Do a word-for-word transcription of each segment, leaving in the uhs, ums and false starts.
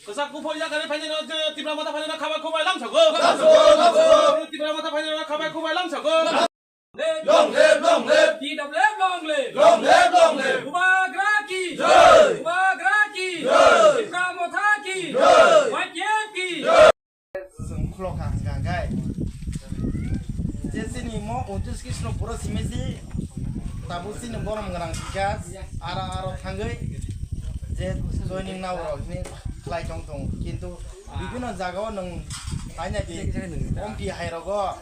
Kwchak kuphur yakani phainai no je Tipra Motha phainai no khabai khubai lamsago. Tipra Motha phainai no khabai khubai lamsago. Long live, long live. T W F long live. Long live, long live. Bubagra ki. Jai. Bubagra ki. Jai. Tipra Motha ki. Jai. Y T F ki. Jai. Chwng khulok kha hwnkha hwnkhe. Je chini mo Untris Krishna pura simisi. Tabuk chini borom gwnang sikha. Aro aro thangwi. Je joining nao rok ni khlai tong tong. Kintu bibino jagao nwng taina di Ompi hai rogo.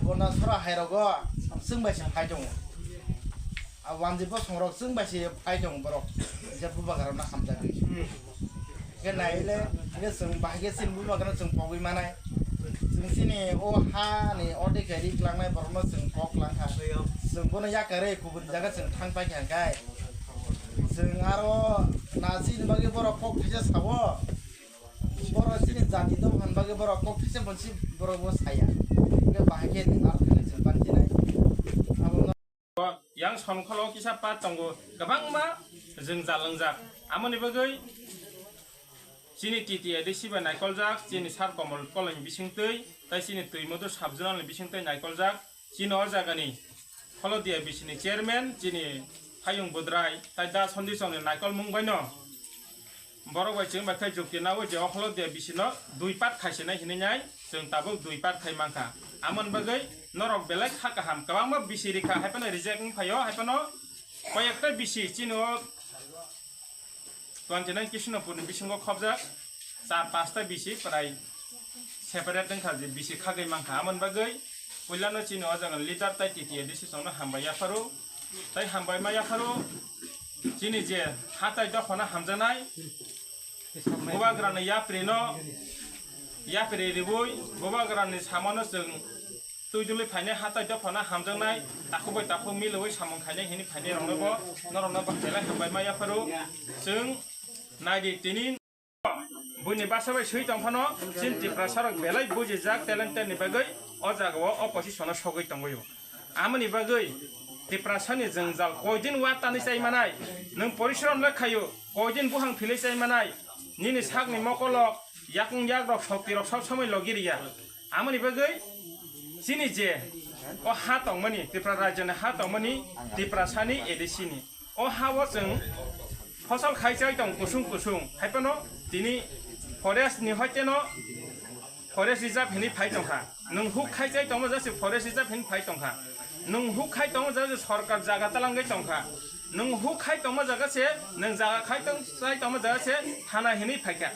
Gondasora hai rogo. Chwng bai se phai tongo. A wanji bosong rok chwng bai se phai tongo borok. Je bubagra no hamjagwi. Hwnkhe naile, hwnkhe chwng bahai khe chini bubagrano chwng pogwi manai. Chwng chini o hani ordek khe ri klangnai borokno chwng kok klang kha. Chwng bono yakarwi kubun jaga chwng thang pai kha hwnkhe. Chwng aro na chini bagwi borok kok thaisa sabo. Borok chini jati dopha ni bagwi borok kok thaisa monsi borok bo saya. Hwnkhe bahai khe nwng aro thangwi chwng bani chinai. Abo Yang Songkholo kisa part tongo, kwbangma jwngjal wngjak. Amoni bagwi chini T T A D C bai naikoljak, chini Sir Komol Koloni bisingtwi, tai chini Twimodor sub-zonal ni bisingtwi naikoljak. Chini o jagani Holodia B C ni chairman, chini Hayung Budrai, tai Da Sondi Chongni naikolmung baino. Borok bai chwng bai khe jukti nawi je o Holodia B C no dui part khai sinai hinwi nai, chwng tabuk dui part khai mankha. Amoni bagwi norok belai kha kaham, kwbangma B C rikha, hai phano reject wng phaio, hai phano koyekta B C chini o twenty nine Krishnapur ni bisingo khobjak, char pasta B C prai separate wngkha je B C khagwi mankha. Amoni bagwi puilano chini o jaga leader tai T T A D C chongno hambai yapharo, tai hambai ma yapharo. Chini je hatai dophano hamjaknai, bubagrani yaprino, yapri ribui, bubagrani samano chwng twi dulwi phainai hatai dophano hamjaknai, takhuk bai takhuk milwi samung khainai hini phainai rokno bo, norokno bo belai hambai ma yapharo. Chwng naidi tini buini basa bai swi tong phano, chini Tiprasa rok belai bujijak, talented ni bagwi o jaga o opposition o sogwi tongwi o. Amoni bagwi Tiprasani jwngjal koidin wa tani chai manai, nwng porishrom le khaio, koidin buhang philwi chai manai, nini sakni mokolok, yakung yakrok, soktirok sob somoi logi riya. Amoni bagwi chini je o ha tongmani, Tripura rajyoni ha tongmani, Tiprasani A D C ni. O ha o chwng phosol khai chai tong kusung kusung, hai phano tini forest ni hoite no forest reserve hinwi phai tongkha. Nwng huk khai chai tongma jase forest reserve hinwi phai tongkha. Nwng huk khai tongma jase sorkar jaga talangwi tongkha. Nwng huk khai tongma jaga se, nwng jaga khai tong, chai tongma jaga se thana hinwi phaikha.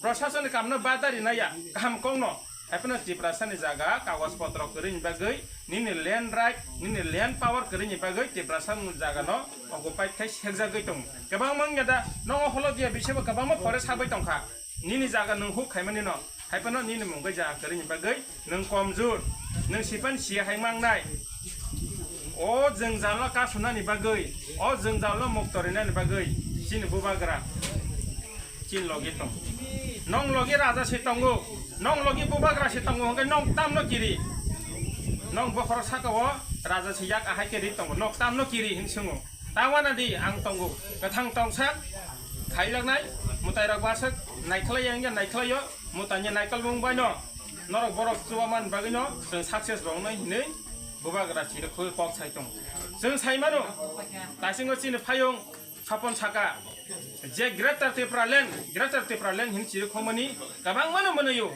Proshasoni kamno badari naya, kaham kongno. Hai phano Tiprasani jaga kagoj potro kwrwini bagwi, nini land right, nini land power kwrwini bagwi Tiprasani jagano occupy khai sekjagwi tongo. Kwbangma wngya da, nogo Holodia bisebo kwbangma forest habwi tongkha. Nini jaga nwng huk khaimani no, hai phano nini mungwi jaga kwrwini bagwi nwng komjur, nwng sipan siya hai mangnai. O jwngjalno kasunani bagwi, o jwngjalno muktorinani bagwi chini bubagra chini logi tong. Nong logi raja se tongo, nong logi bubagra se tongo, hwnkhe nong tamno kiri. Nong bokhorok saka-o raja se yak ahai khe ri tongo, nok tamno kiri hin swngo. Tawana di ang tongo, kwthang tongsak khailaknai, mwtairok baswk naikhlai ya wngya naikhlaio, mwtanya naikolmung baino norok borok chubaman bagwino chwng success rongnai hinwi bubagra chini khwi kok sai tongo. Chwng sai mano, taisingo chini phayung Sapon saka, je Greater Tipraland, Greater Tipraland hin chiri khomani kwbangmano mwnwio.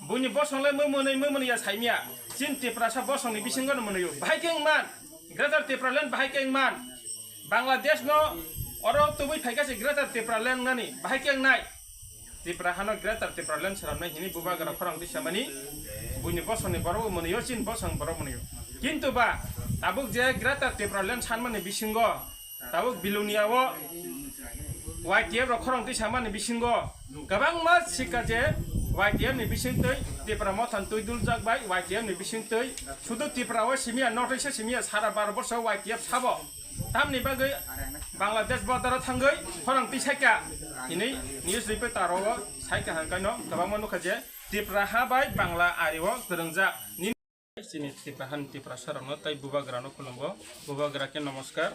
Buini bosongle mwnwi mwnwi ya saimya. Chin Tiprasa bosongni bisingono mwnwio. Bahai khe wngman, Greater Tipraland bahai khe wngman. Bangladesh no oro tubui phaikha se Greater Tipraland nani bahai khe wngnai. Tipra hano Greater Tipraland swnamnai hini bubagra khorang tisamani. Buini bosongni borok mwnwio, chin bosong borok mwnwio. Kintu ba tabuk je Greater Tipraland sanmani bisingo tabuk Bilonia o Y T F rok khorang twi samani bisingo kwbangma sikha je Y T F ni bisingtwi Tipra Motha ni twi duljak bai Y T F ni bisingtwi sudu Tipra o simiya, North East o simiya, sara Bharat borsho Y T F sabo. Tamni bagwi Bangladesh border o thangwi khorang twi saikha hinwi news reporter o saikha hwnkhe no kwbangma nukha je Tipra ha bai Bangla ari o kwrwngjak. Chini Tipra hani Tiprasa rokno tei bubagra no khulumgo. Bubagra ke namaskar.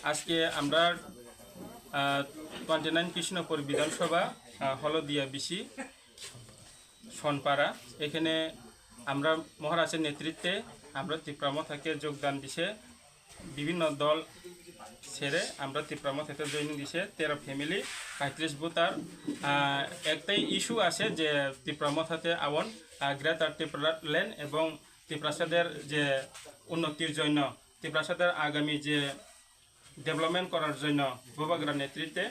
Ajke amra ah, twenty nine Krishnapur বিধানসভা, আহ, হলদিয়া বিসি, সোনপাড়া। এখানে আমরা মহারাজের নেতৃত্বে আমরা ত্রিপুরা মথাকে যোগদান দিছে। বিভিন্ন দল ছেড়ে আমরা ত্রিপুরা মথাতে জয়েনিং দিছে তেরো ফ্যামিলি, পঁয়ত্রিশ ভোটার। আহ, একটাই ইস্যু আছে যে ত্রিপুরা মথাতে আওয়ান, আহ, গ্রেটার ত্রিপুরা ল্যান্ড এবং ত্রিপ্রাসাদের যে উন্নতির জন্য, ত্রিপ্রাসাদের আগামী যে ডেভেলপমেন্ট করার জন্য বুবাগ্রা নেতৃত্বে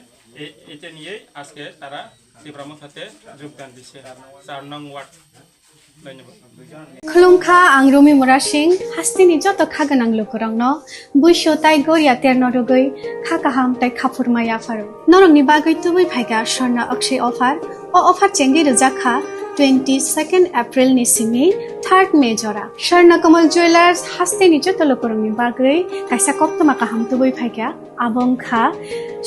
এ-, এটা নিয়েই আজকে তারা ত্রিপুরা মথাতে যোগদান দিচ্ছে, চার নং ওয়ার্ড। ধন্যবাদ। Khulumkha, ang Rumi Murasing, hasteni joto kha gwnang lukurokno buisu tai goria terno rwgwi kha kaham tai khaphurma yapharo. Norokni bagwi tubui phaikha Swarna Akshay offer. O offer chengwi rwjakha twenty second April ni simi third May jora. Swarna Kamal Jewelers hasteni joto lukurokni bagwi kaisa koktwma kaham tubui phaikha. Abo wngkha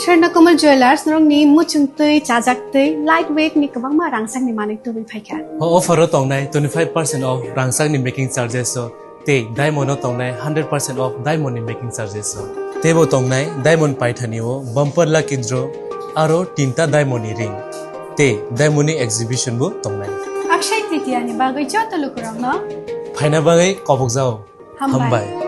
Swarna Kamal Jewelers, norokni muchung twi, chajak twi, light weight ni kwbangma rangchakni manwi tubui phaikha. O offer o tongnai twenty five percent off rangchakni making charges o, tei diamond o tongnai hundred percent off diamond ni making charges o. Teibo tongnai diamond paithani o bumper lucky draw, aro tinta diamond ni ring, tei diamond ni exhibition bo tongnai. Akshay Tritiya ni bagwi joto lukurokno phaina bagwi kobokjao. Hambai. Hambai.